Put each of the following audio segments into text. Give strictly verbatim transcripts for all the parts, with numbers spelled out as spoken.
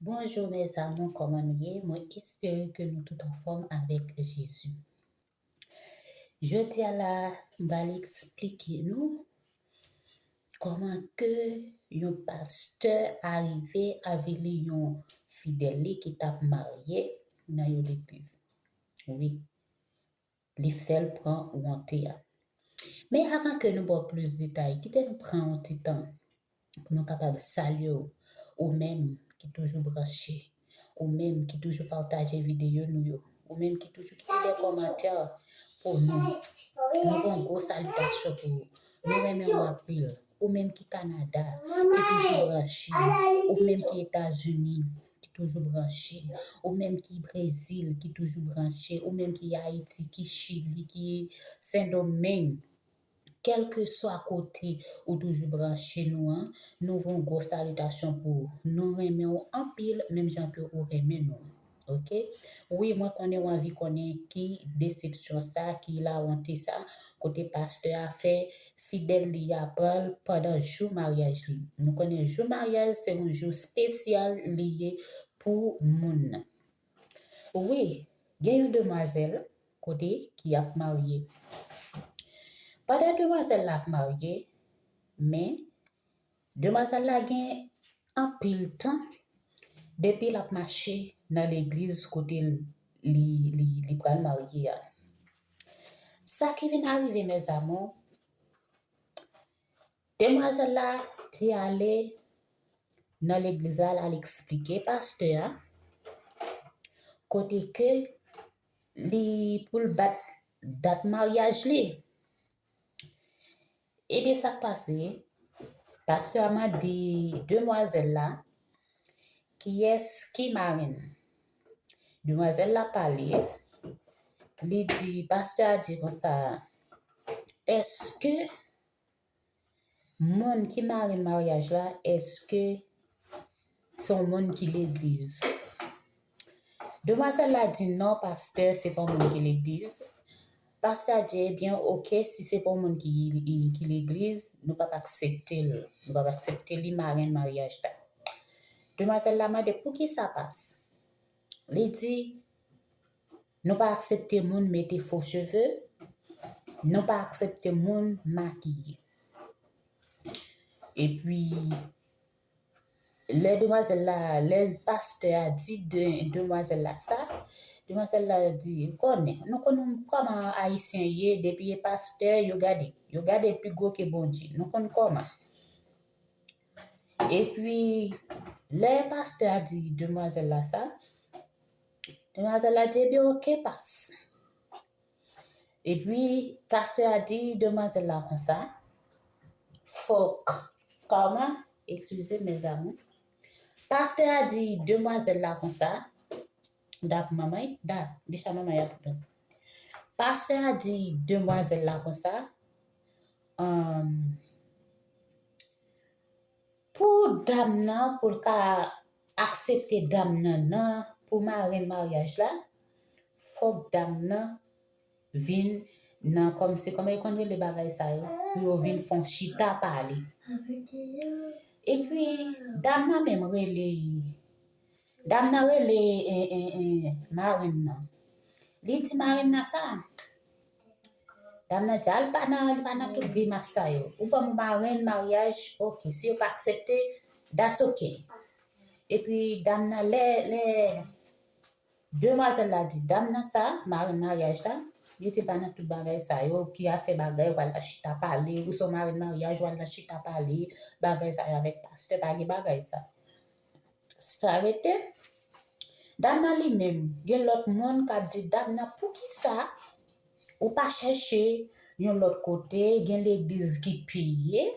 Bonjou mes amours, kòman nou ye? Mwen espere ke nou tout anfòm avèk Jezi. Jodi a la, m pral eksplike nou kòman ke yon pastè arive avili yon fidèl li ki t ap marye nan yon legliz. Wi, li fè l pran wonte a. Men avan ke nou ba w plis detay, kite nou pran yon ti tan pou nou kapab salye w, ou menm ki toujou branche, ou menm ki toujou pataje videyo nou yo, ou menm ki toujou kite de kòmantè pou nou. Nou gen yon gwo salitasyon pou ou. Nou renmen w anpil. Ou menm ki Kanada, ki toujou branche, ou menm ki Etazini, ki toujou branche, ou menm ki Brezil, ki toujou branche, ou menm ki Ayiti, ki Chili, ki Sendomeng, kèlkeswa kote ou toujou branche nou an, nou voye yon gwo salitasyon pou ou. Nou renmen w anpil, menm jan ke ou renmen nou. Oke? Wi, mwen konnen w anvi konnen ki desepsyon sa, ki lawonte sa, kote pastè a fè fidèl li a pran l pandan jou maryaj li. Nou konnen jou maryaj se yon jou espesyal li ye pou moun nan. Wi, gen yon demwazèl kote ki ap marye. Pandan demwazèl la ap marye, men demwazèl la gen anpil tan depi l ap mache nan legliz kote li, li, li pral marye a. Sa ki vin arive, mes amours, demwazèl la te ale nan legliz la, l al eksplike pastè a kote ke li pou l bat dat maryaj li. Ebyen, sa k pase, pastè a mande demwazèl la kiyès ki marenn. Demwazèl la pale, li di, pastè a di konsa, èske moun ki marenn maryaj la, èske se yon moun ki legliz? Demwazèl la di non, pastè, se pa yon moun ki legliz. Pastè a di, ebyen, oke, si se pa yon moun ki, ki legliz, nou p ap aksepte l. Nou p ap aksepte li marenn maryaj la. Demwazèl la mande, poukisa, pas? Li di, nou pa aksepte moun mete fo cheve, nou pa aksepte moun makiye. Epi, lè demwazèl la, lè pastè a di de, demwazèl la sa, demwazèl la di, konnen, nou konn kòman Ayisyen ye, depi e pastè, yo gade, yo gade pi gwo ke Bondye. Nou konn kòman. Epi, lè pastè a di demwazèl la sa, demwazèl la di, ebyen, oke, pas. Epi, pastè a di demwazèl la konsa, fòk, kòman, eskize, mes amours. Pastè a di demwazèl la konsa, dap manman, da, deja manman y ap pran. Pastè a di demwazèl la konsa, um, pou dam nan, pou l ka aksepte dam nan, nan, pou marenn maryaj la, fòk dam nan vin nan, kòmsi, kòman yo konn rele bagay sa yo, pou yo vin fè yon chita pale. Epi, dam nan menm rele, dam nan rele, e, e, e, marenn nan. Li di marenn nan sa, dam nan di, al pa nan, li pa nan tout grimas sa yo. Ou ban m marenn maryaj, oke. Si yo pa aksepte, that's oke. Epi, dam nan, lè, lè, demwazèl la di dam nan sa, marenn maryaj la, li di pa nan tout bagay sa yo, ki afè bagay, w al nan chita pale, ou se yon marenn maryaj, w al nan chita pale, bagay sa yo avèk pastè, pa gen bagay sa. Sa rete. Dam nan li menm, gen lòt moun k ap di dam nan, poukisa ou pa chèche yon lòt kote, gen legliz ki peye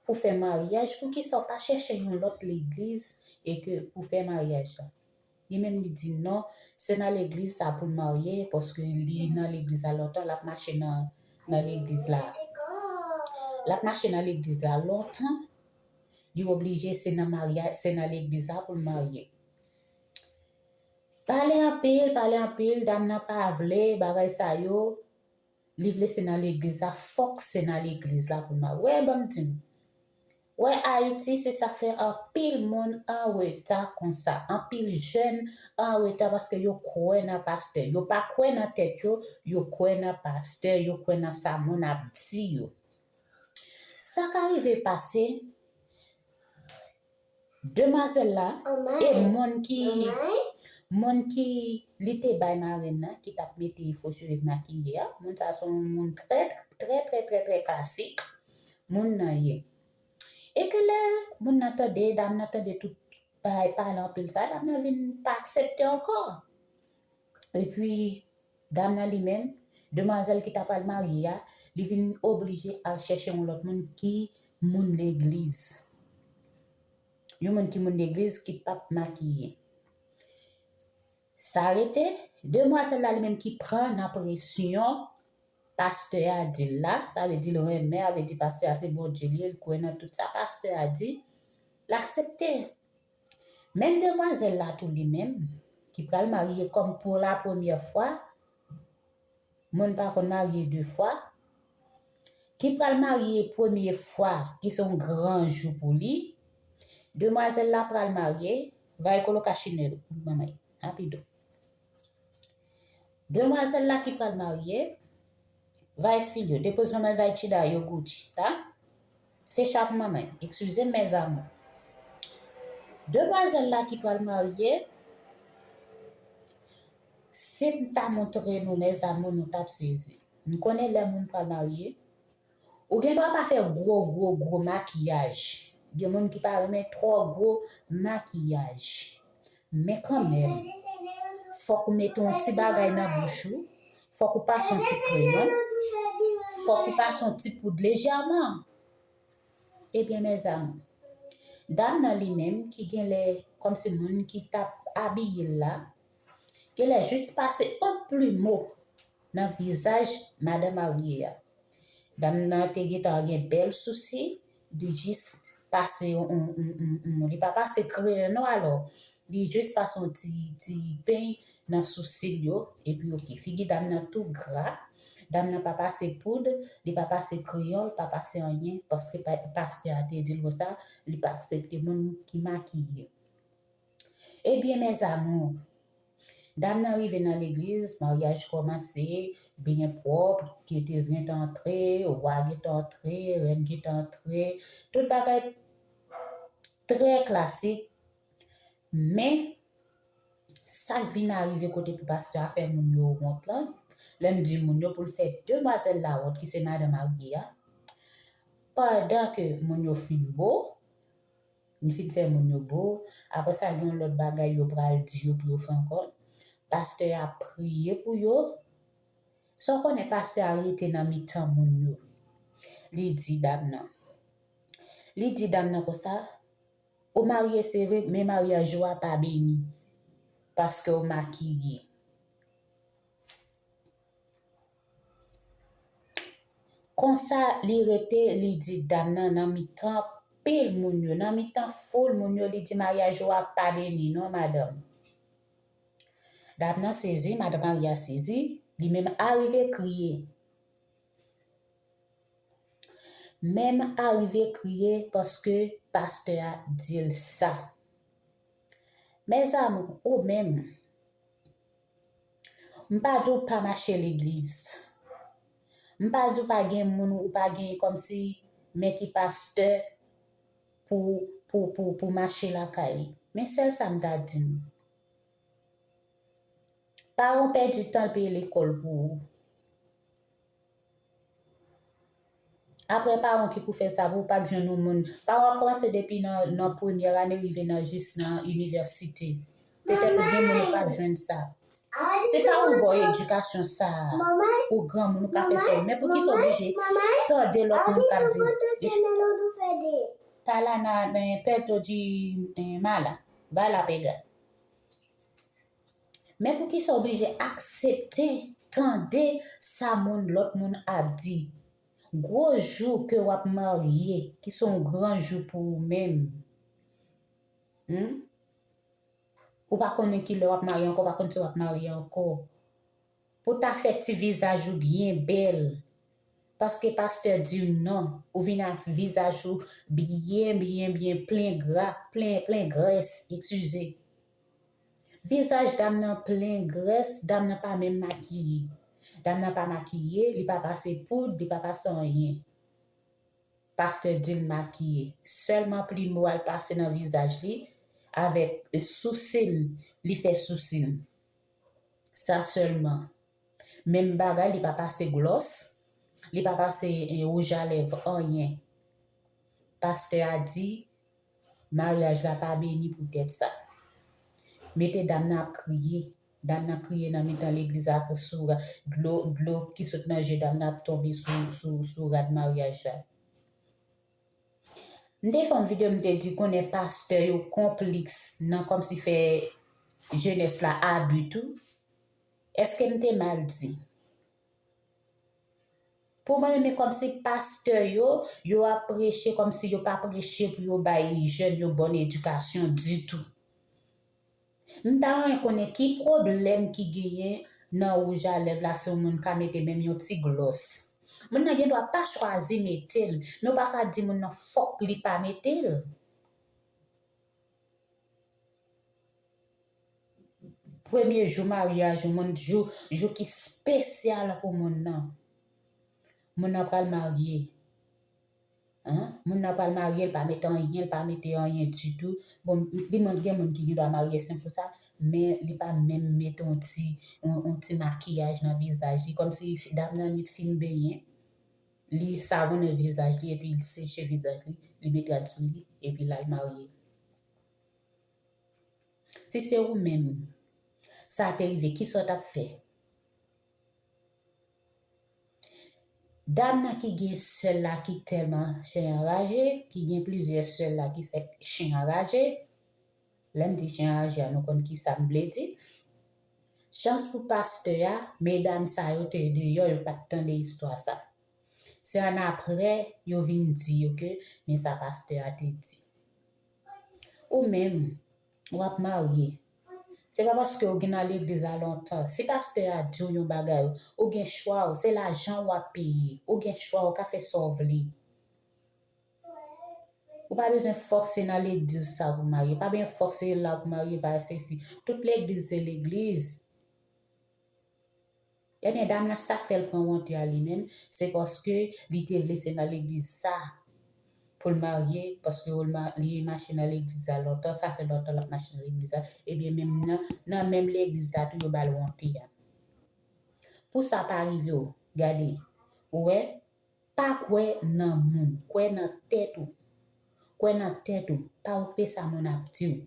pou fè maryaj, poukisa ou pa chèche yon lòt legliz e ke pou fè maryaj la? Li menm li di non, se nan legliz sa pou l marye, paske li nan legliz la lontan, l ap mache nan, nan legliz la. L ap mache nan legliz la lontan, li oblije se nan marya-, se nan legliz la pou l marye. Pale anpil, pale anpil, dam nan pa vle bagay sa yo, li vle se nan legliz la, fòk se nan legliz la pou l marye. Wè, ban m di n. Wè, Ayiti, se sa k fè anpil moun an reta konsa. Anpil jèn an reta paske yo kwè nan pastè. Yo pa kwè nan tèt yo, yo kwè nan pastè, yo kwè nan sa moun ap di yo. Sa ka rive pase, demwazèl la, e moun ki, moun ki li te bay marenn nan, ki t ap mete fo cheve makiye a, moun sa se yon moun trè, trè, trè, trè, trè klasik, moun nan ye. E ke lè moun nan tande, dam nan tande tout bagay pale anpil sa, dam nan vin pa aksepte ankò. Epi, dam nan li menm, demwazèl ki ta pral marye a, li vin oblije al chèche yon lòt moun ki moun legliz. Yon moun ki moun legliz ki p ap makiye. Sa rete, demwazèl la li menm ki pran nan presyon pastè a di l la, sa vle di l renmen, sa vle di pastè a se Bondye li ye, l kwè nan tout sa pastè a di, l aksepte. Menm demwazèl la tou li menm, ki pral marye kòm pou la premyè fwa, moun pa konn marye de fwa, ki pral marye premye fwa, ki se yon gran jou pou li, demwazèl la pral marye, va e koloka chinèl pou manman, rapido. Demwazèl la ki pral marye, va e fil yo, depoz manman, va e chida yo Gucci, ta? Fè cha pou manman, excusez mes amours. Demwazèl la ki pral marye, si m ta montre nou, mes amours, nou t ap sezi. M konnen lè moun pral marye, ou gen dwa pa fè gwo, gwo, gwo makiyaj. Gen moun ki pa renmen twò gwo makiyaj. Men kanmenm, fòk ou mete yon ti bagay nan bouch ou, fòk ou pase yon ti kreyon, fòk ou pase yon ti poud lejèman. Ebyen, mes amours, dam nan li menm ki genlè kòmsi moun ki t ap abiye l la, genlè jis pase yon plimo nan vizaj madan marye a. Dam nan te gentan gen bèl sousi, li jis pase yon, yon, yon, yon, yon, li pa pase kreyon non alò, li jis pase yon ti, ti peny nan sousi l yo, epi oke, figi dam nan tou gra, dam nan pa pase poud, li pa pase kreyon, li pa pase anyen, paske pa, pastè a te di l konsa, li pa aksepte moun ki makiye. Ebyen, mes amours, dam nan rive nan legliz, maryaj kòmanse, byen pwòp, ketez gentan antre, wa gentan antre, rèn gentan antre, tout bagay trè klasik, men sa k vin arive kote pou pastè a fè moun yo wont lan, lè m di moun yo, pou l fè demwazèl la wont, ki se madan marye a, pandan ke moun yo fin bo, li fin fè moun yo bo. Apre sa, gen yon lòt bagay yo pral di yo pou yo fè ankò. Pastè a priye pou yo. Sa w konnen pastè a rete nan mitan moun yo. Li di dam nan. Li di dam nan konsa, ou marye se vre, men maryaj ou a pa beni. Paske w makiye. Konsa, li rete, li di dam nan nan mitan pil moun yo, nan mitan foul moun yo, li di, maryaj ou a pa beni non, madanm. Dam nan sezi, madan marye a sezi, li menm arive kriye. Menm arive kriye paske pastè a di l sa. Mes amours, ou menm, m pa di w pa mache legliz. M pa di w pa gen moun, ou pa gen kòmsi men ki pastè pou, pou, pou, pou mache lakay li. Men sèl sa m ta di nou. Paran w pèdi tan l peye lekòl pou ou. Apre paran ki pou fè sa pou ou, p ap jwenn yon moun. Paran w ap kòmanse depi nan, nan premyè ane rive nan jis nan inivèsite. Petèt ou gen moun ou p ap jwenn sa. Se pa ou ba w edikasyon sa a. Ou granmoun ou ka fè sa w vle. Men poukisa w oblije tande lòt moun k ap di. Tala na, na pèto di, eh, mala. Bala pega. Men poukisa w oblije aksepte tande sa moun, lòt moun ap di? Gwo jou ke w ap marye, ki se yon gran jou pou ou menm. Hmm? Ou pa konnen ki lè w ap marye ankò, w pa konn si w ap marye ankò. Pou ta fè ti vizaj ou byen bèl. Paske pastè di w non, ou vin ak vizaj ou byen, byen, byen plen gra, plen, plen grès, eskize. Vizaj dam nan plen grès, dam nan pa menm makiye. Dam nan pa makiye, li pa pase poud, li pa pase anyen. Pastè di l makiye. Sèlman plimo a l pase nan vizaj li avèk sousin, li fè sousin. Sa sèlman. Menm bagay, li pa pase glòs, li pa pase, eh, wouj a lèv, anyen. Pastè a di, maryaj la pa beni poutèt sa. Mete dam nan ap kriye. Dam nan kriye nan mitan legliz la, sou ra-, dlo, dlo ki sot nan je dam nan ap tonbe sou, sou, sou rad maryaj la. M te fè yon videyo, m te di konnen pastè yo konpliks nan kòmsi fè jenès la abi tou. Èske m te mal di? Pou mwen menm, e kòmsi pastè yo, yo ap preche kòmsi yo pa preche pou yo bay jèn yo bòn edikasyon ditou. M ta renmen konnen ki pwoblèm ki genyen nan wouj a lèv la, si yon moun ka mete menm yon ti glòs. Moun nan gen dwa pa chwazi mete l, men w pa ka di moun nan fòk li pa mete l. Premye jou maryaj yon moun, jou, jou ki espesyal pou moun nan. Moun nan pral marye. Hein? Moun nan pral marye, l pa mete anyen, l pa mete anyen ditou. Bon, li moun, gen moun ki gen dwa marye senp pou sa, men li pa menm mete yon ti, yon, yon ti makiyaj nan vizaj li. Kòmsi dam nan li t fin benyen, li savonnen vizaj li, epi li seche vizaj li, li met rad sou li, epi l al marye. Si se ou menm, sa te rive, kisa w t ap fè? Dam nan ki gen sè l la ki tèlman chen anraje, ki gen plizyè sè l la ki se chen anraje. Lè m di chen anraje a, nou konn kisa m vle di. Chans pou pastè a, medam sa yo te deyò, yo pa t tande istwa sa. Se annapre yo vin di yo ke, men sa pastè a te di. Ou menm, w ap marye. Se pa paske w gen nan legliz la lontan. Si pastè a di w yon bagay, ou gen chwa w, se lajan w ap peye. Ou gen chwa w, ou ka fè sa w vle. Ou pa bezwen fòk se nan legliz sa w pou marye. Pa bezwen fòk se la w pou marye, pa sesi. Tout legliz se legliz. Ebyen, dam nan, sa k fè l pran wonte a li menm, se paske li te vle se nan legliz sa pou l marye, paske l ma-, li mache nan legliz la lontan, sa fè lontan l ap mache nan legliz la. Ebyen, menm nan, nan menm legliz la tou, yo ba l wonte a. Pou sa pa rive w, gade, ou wè, pa kwè nan moun, kwè nan tèt ou. Kwè nan tèt ou, pa okipe sa moun ap di w.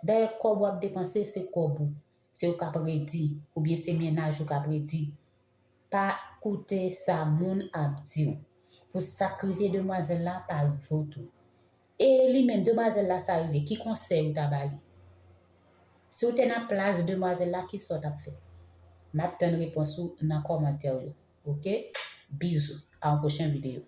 Dayè, kòb w ap depanse, se kòb ou. Se ou k ap redi, oubyen se mennaj ou k ap redi. Pa koute sa moun ap di w. Pou sa k rive demwazèl la, pa rive w tou. E li menm, demwazèl la sa rive, ki konsèy ou ta ba li? Si w te nan plas demwazèl la, kisa w t ap fè? M ap tann repons ou nan kòmantè yo. Oke? Bizou. A yon pwochen videyo.